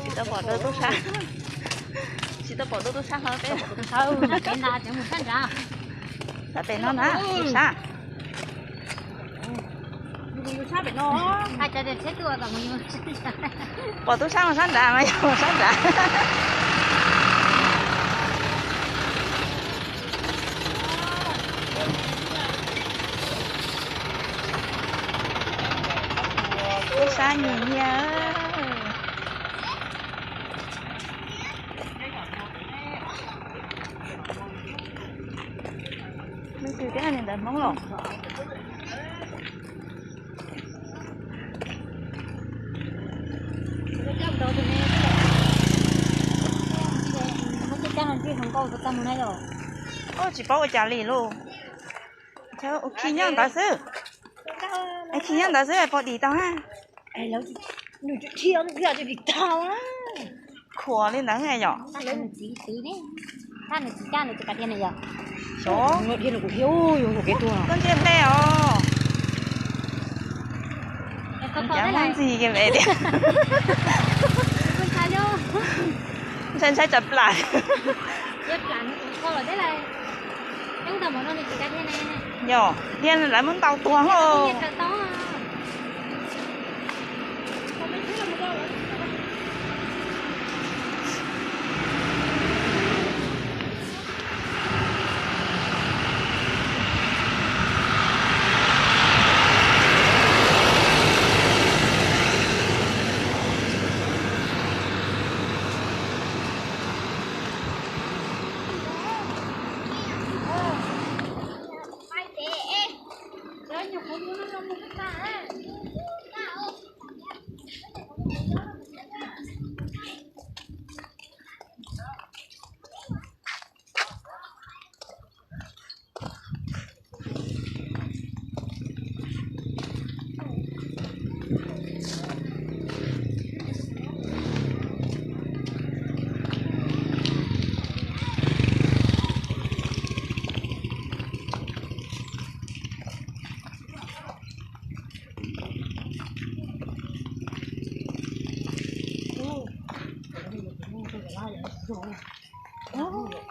Tsis tau pom dua tub sab, tsis tau pom dua tub sab hlo peb. Sab pem no na, tub sab. Pom tub sab mus sab nrad mas yog mus sab nrad. Tub sab nyias nyias. Leej twg thiab, niam ntawv Hmoob los? Tsis paub ua cas li lauj. Ua khi nyob ntawd xwb. Khi nyob ntawd xwb pom dim tau na. Khuam li ntawd yom. Koj ntsia hle os. Cas muab ntxig ke me tias. Ntshai ntshai tsam plam. Yog, tiag lawv muab ntaus tuag hlo.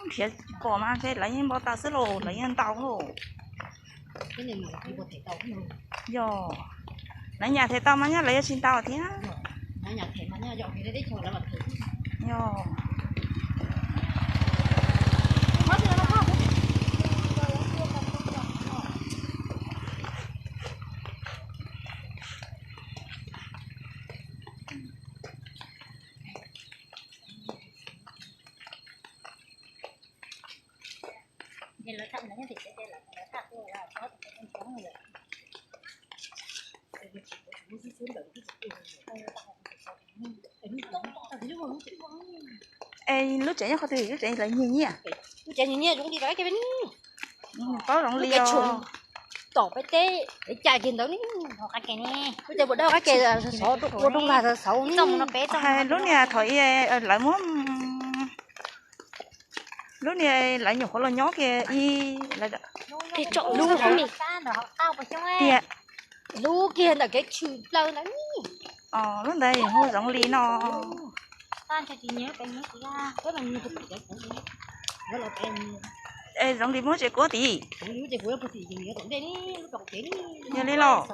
Nrhiav pom mas ntshe lawv yeej npau taws xwb los lawv yeej ntaus lauj. Yog, lawv nyam them tau mas nyob lawv yuav tsis ntaus thiab. Yog. Es lub tsev nyob qhov twg, lub tsev lawv nyiag nyiaj? Lub tsev nyiag nyiaj zoo li rau qab ke peb ne. Paub zoo li os. Tom peb teb, peb cai kiag ntawd ne. Lub tsev puas dab qab ke, xov ua rooj lag xauv ne. Lub niag thaum i lawv muab, lub niag lawv nyuam qhuav los nyob kiag i, lub tiag. Lub kiag ntawm kev tshwm plaws ntawd ne. Lub ntawd hu zoo li no. Es zoo li muab tsev kuab tid. Yog li los.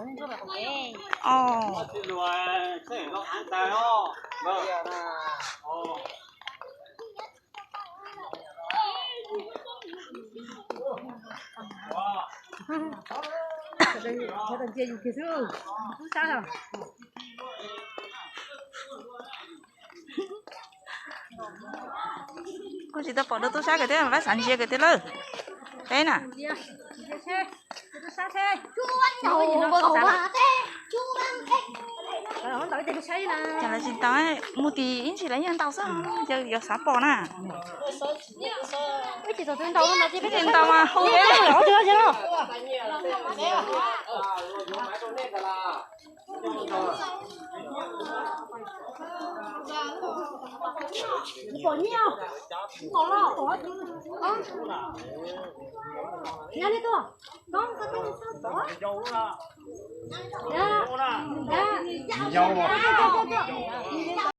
Kuj tsis tau pom dua tub sab kawg thiab, pab xav ntsia kawg thiab lawm. Peb na. Cas lawv tsis tau, mus tim ib ntsis lawv yeej ntau xwb, ces yuav xav pom na. Ib ntsis ntau mas hu peb.